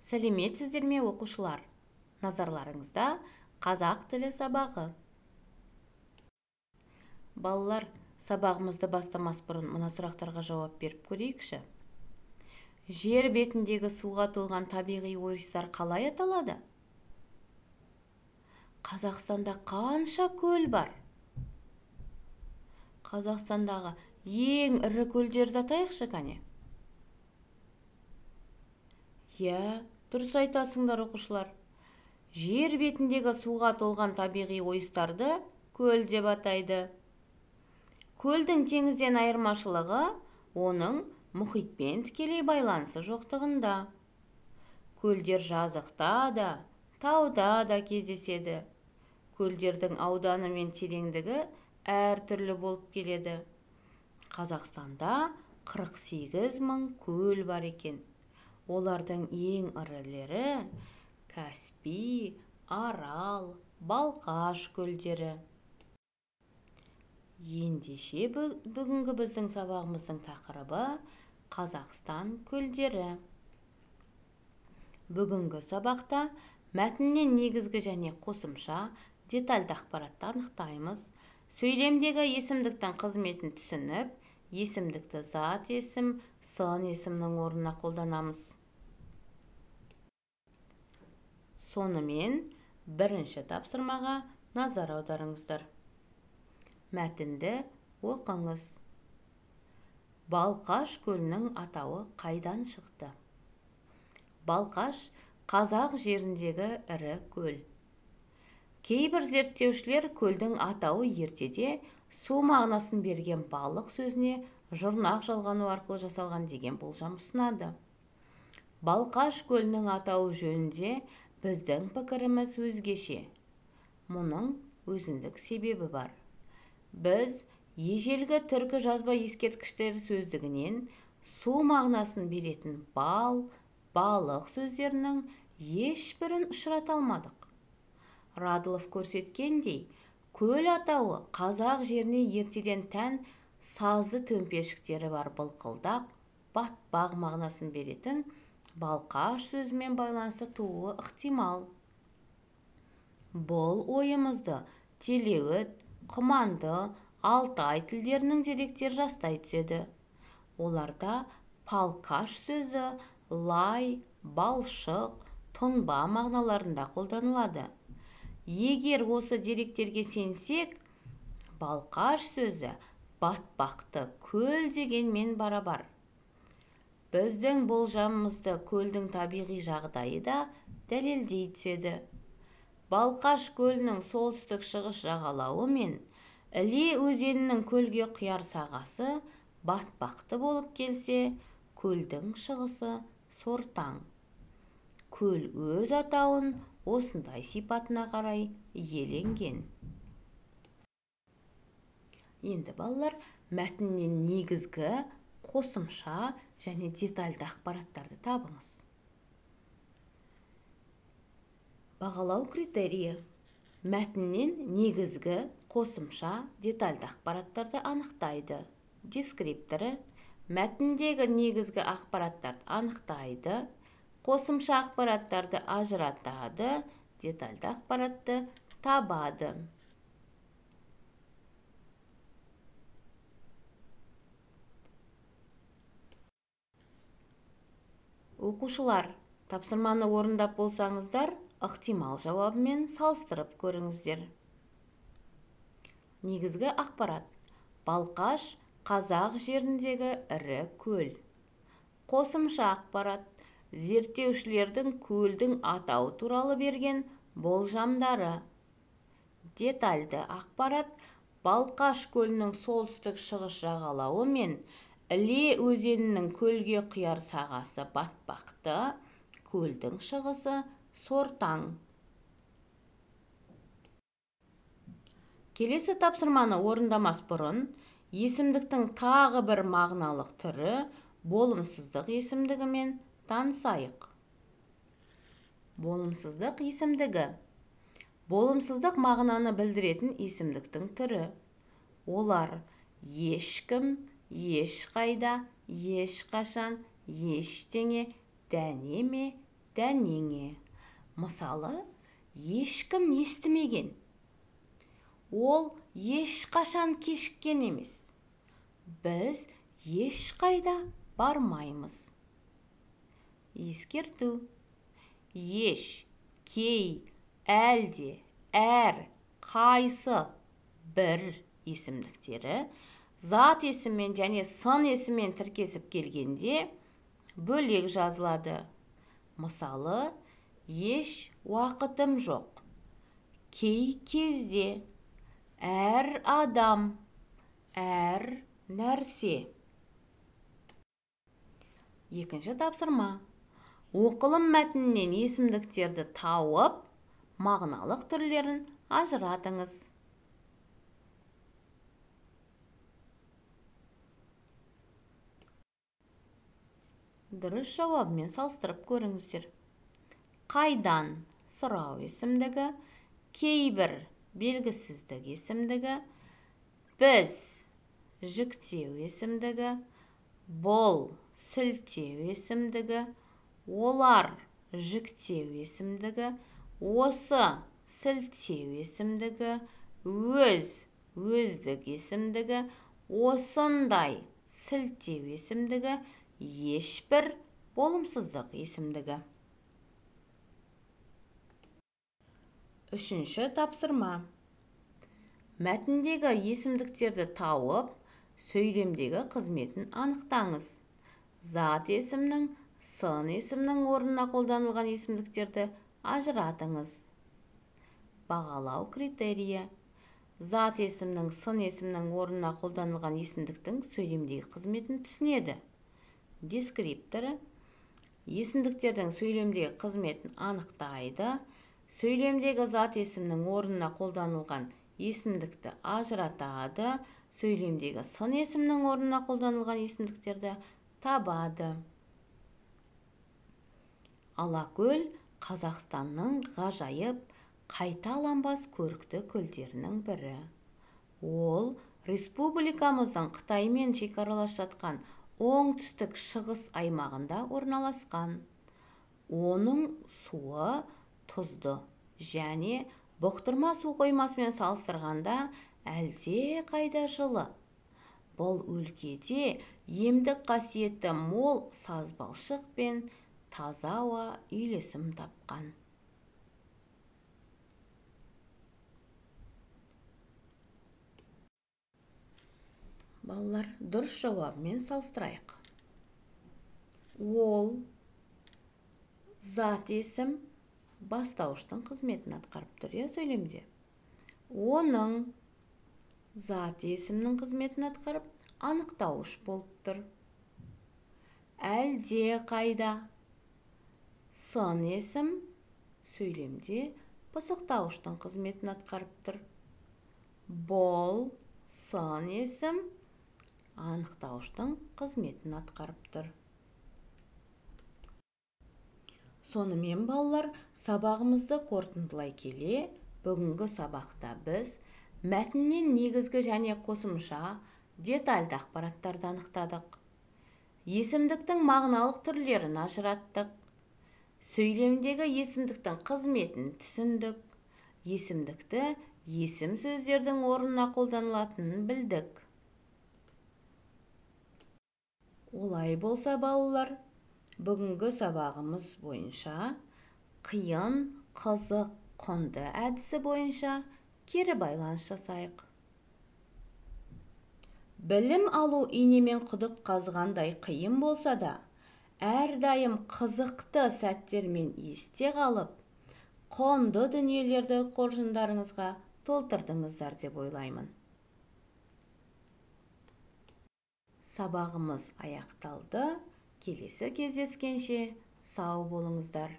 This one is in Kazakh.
Сәлеметсіздер ме, оқушылар? Назарларыңызда қазақ тілі сабағы. Балалар, сабағымызды бастамас бұрын мына сұрақтарға жауап беріп көрейікші. Жер бетіндегі суға толған табиғи ойыстар қалай аталады? Қазақстанда қанша көл бар? Қазақстандағы ең ірі көлдерді атайықшы кәне. Иә, дұрыс айтасыңдар, оқушылар. Жер бетіндегі суға толған табиғи ойыстарды көл деп атайды. Көлдің теңізден айырмашылығы оның мұхитпен тікелей байланысы жоқтығында. Көлдер жазықта да, тауда да кездеседі. Көлдердің ауданы мен тереңдігі әртүрлі болып келеді. Қазақстанда 48 мың көл бар екен. Олардың ең ірілері Каспий, Арал, Балқаш көлдері. Ендеше бүгінгі біздің сабағымыздың тақырыбы Қазақстан көлдері. Бүгінгі сабақта мәтіннен негізгі және қосымша детальді ақпаратты анықтаймыз. Сөйлемдегі есімдіктің қызметін түсініп, есімдікті зат есім, сын есімнің орнына қолданамыз. Сонымен бірінші тапсырмаға назар аударыңыздар. Мәтінді оқыңыз. Балқаш көлінің атауы қайдан шықты? Балқаш қазақ жеріндегі ірі көл. Кейбір зерттеушілер көлдің атауы ертеде су мағынасын берген балық сөзіне жұрнақ жалғану арқылы жасалған деген болжам ұсынады. Балқаш көлінің атауы жөнінде біздің пікіріміз өзгеше. Мұның өзіндік себебі бар. Біз ежелгі түркі жазба ескерткіштері сөздігінен су мағынасын беретін бал, балық сөздерінің ешбірін ұшырата алмадық. Радлов көрсеткендей, көл атауы қазақ жеріне ертеден тән сазды төмпешіктері бар былқылдақ, батпақ мағынасын беретін Балқаш сөзімен байланысты тууы ықтимал. Бұл ойымызды Телеуіт, Құманды, Алтай тілдерінің деректері растай түседі. Оларда палкаш сөзі лай, балшық, тұнба мағыналарында қолданылады. Егер осы деректерге сенсек, Балқаш сөзі батпақты көл дегенмен барабар. Біздің болжамымызды көлдің табиғи жағдайы да дәлелдей түседі. Балқаш көлінің солтүстік шығыс жағалауы мен Іле өзенінің көлге құяр сағасы батпақты болып келсе, көлдің шығысы сортаң. Көл өз атауын осындай сипатына қарай иеленген. Енді балалар, мәтіннен негізгі, қосымша және детальді ақпараттарды табыңыз. Бағалау критерийі. Мәтіннен негізгі, қосымша, детальді ақпараттарды анықтайды. Дескрипторы. Мәтіндегі негізгі ақпараттарды анықтайды, қосымша ақпараттарды ажыратады, детальді ақпаратты табады. Оқушылар, тапсырманы орындап болсаңыздар, ықтимал жауабымен салыстырып көріңіздер. Негізгі ақпарат. Балқаш қазақ жеріндегі ірі көл. Қосымша ақпарат. Зерттеушілердің көлдің атауы туралы берген болжамдары. Детальді ақпарат. Балқаш көлінің солтүстік шығыс жағалауы мен Іле өзенінің көлге құяр сағасы батпақты, көлдің шығысы сортаң. Келесі тапсырманы орындамас бұрын, есімдіктің тағы бір мағыналық түрі болымсыздық есімдігімен танысайық. Болымсыздық есімдігі. Болымсыздық мағынаны білдіретін есімдіктің түрі. Олар ешкім, ешқайда, ешқашан, ештеңе, дәнеме, дәнеңе. Мысалы, ешкім естімеген. Ол ешқашан кешіккен емес. Біз ешқайда бармаймыз. Ескерту. Еш, кей, әлде, әр, қайсы, бір есімдіктері зат есіммен және сын есіммен тіркесіп келгенде бөлек жазылады. Мысалы, еш уақытым жоқ. Кей кезде, әр адам, әр нәрсе. Екінші тапсырма. Оқылым мәтінінен есімдіктерді тауып, мағыналық түрлерін ажыратыңыз. Дұрыс жауабымен салыстырып көріңіздер. Қайдан сұрау есімдігі, кейбір белгісіздік есімдігі, біз жіктеу есімдігі, бұл сілтеу есімдігі, олар жіктеу есімдігі, осы сілтеу есімдігі, өз өздік есімдігі, осындай сілтеу есімдігі, ешбір болымсыздық есімдігі. Үшінші тапсырма. Мәтіндегі есімдіктерді тауып, сөйлемдегі қызметін анықтаңыз. Зат есімнің, сын есімнің орнына қолданылған есімдіктерді ажыратыңыз. Бағалау критерийі. Зат есімнің, сын есімнің орнына қолданылған есімдіктің сөйлемдегі қызметін түсінеді. Дескрипторы есімдіктердің сөйлемдегі қызметін анықтайды. Сөйлемдегі зат есімнің орнына қолданылған есімдікті ажыратады. Сөйлемдегі сын есімнің орнына қолданылған есімдіктерді табады. Алакөл Қазақстанның ғажайып, қайталанбас көрікті көлдерінің бірі. Ол республикамыздың Қытаймен шекаралас жатқан оңтүстік шығыс аймағында орналасқан. Оның суы тұзды және бұқтырма су қоймасымен салыстырғанда әлде қайда жылы. Бұл өлкеде емдік қасиеті мол сазбалшық пен таза ауа үйлесім тапқан. Балалар, дұрыс жауабымен салыстырайық. Ол зат есім бастауыштың қызметін атқарып тұр, иә, сөйлемде. Оның зат есімнің қызметін атқарып, анықтауыш болып тұр. Әлде қайда сын есім сөйлемде пысықтауыштың қызметін атқарып тұр. Бұл сын есім анықтауыштың қызметін атқарып тұр. Сонымен, балалар, сабағымызды қорытындылай келе, бүгінгі сабақта біз мәтіннен негізгі және қосымша детальді ақпараттарды анықтадық. Есімдіктің мағыналық түрлерін ажыраттық. Сөйлемдегі есімдіктің қызметін түсіндік. Есімдікті есім сөздердің орнына қолданылатынын білдік. Олай болса, балалар, бүгінгі сабағымыз бойынша қиын, қызық, құнды әдісі бойынша кері байланыс жасайық. Білім алу инемен құдық қазғандай қиын болса да, әрдайым қызықты сәттермен есте қалып, құнды дүниелерді қоржындарыңызға толтырдыңыздар деп ойлаймын. Сабағымыз аяқталды. Келесі кездескенше сау болыңыздар.